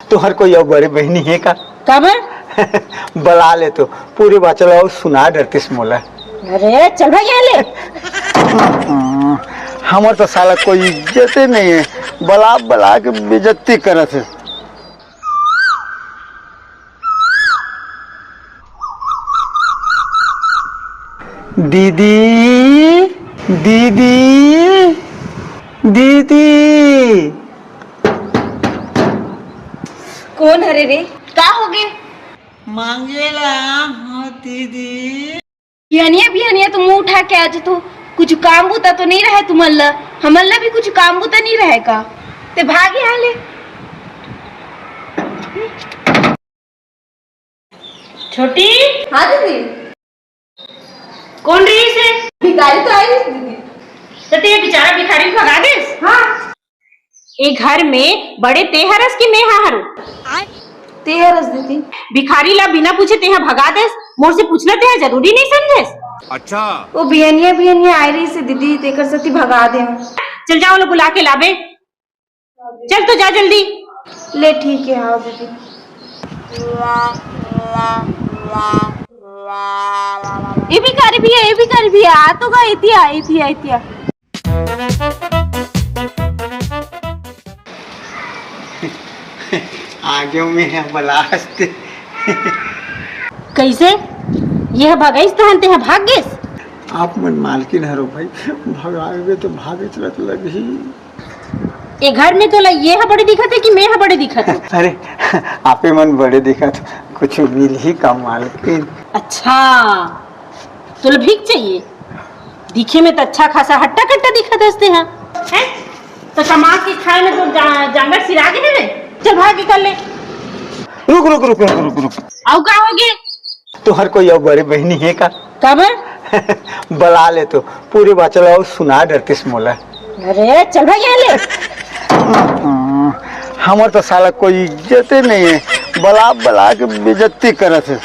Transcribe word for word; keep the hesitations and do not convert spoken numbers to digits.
तुहर कोई अउ बड़े बहिनी हे का? काबर? बला ले तो, पूरे बाचा ल अउ सुना डरतिस मोला। अरे चल भाई, यहाँ ले। हमर तो साला कोई इज्जते नहीं है, बला बला के बेइज्जती करत है। दीदी, दीदी, दीदी। कोन हरे रे? का होगे? मांगेला हो दीदी। बिहनिया बिहनिया तो मुंह उठा के आज तू कुछ काम बूता तो नहीं रहे तुमन ला? हमन ला भी कुछ काम बूता नहीं रहे का? ते भाग यहाँ ले। छोटी। हाँ दीदी। कोन रहिस हे? भिखारी तो आइस दीदी। तो ते बेचारा भिखारी ल भगा देस? हाँ। ए घर में बड़े ते हरस कि मैं हा हरु? ते हरस दीदी। भिखारी ला बिना पूछे तेहा भगा देस, मोर से पूछना तेहा जरूरी नहीं समझेस? अच्छा। वो बिहनिया बिहनिया आए रहिस हे दीदी, तेकर सेती भगा देंव। चल जा, ओला बुला के लाबे। चल तो जा जल्दी। ले ठीक है, आओ दीदी। ए भिखारी भैया, ए भिखारी भैया, आ तो गा, इतिया, इतिया, इतिया। आगे में है बलास्ट। कैसे? ये भगाइस तहन तेहा भाग गेस? आप मन मालकिन हरो भाई, भगावे तो भागे चलत लगही। ए घर में तोला ये ह बड़े दिखत हे कि मैं ह बड़े दिखत हूँ? अरे, आपे मन बड़े दिखत हो, कुछ मिलही का मालकिन? अच्छा, तोला भीख चाहिए? दिखे में तो अच्छा खासा हट्टा कट्टा दिखत हस तेहा, हैं? तो कमा के खाए में तो जा-, जांगर सिरा गे हवे। चल भाग के कर ले। रुक, रुक, रुक, रुक, रुक, रुक। अउ का होगे? तुहर कोई अउ बड़े बहिनी हे का? काबर? बला ले तो, पूरे बाचा ल अउ सुना डरतिस मोला। अरे चल भाई, यहाँ ले। हमर तो साला कोई इज्जते नहीं है, बला बला के बेइज्जती करत है।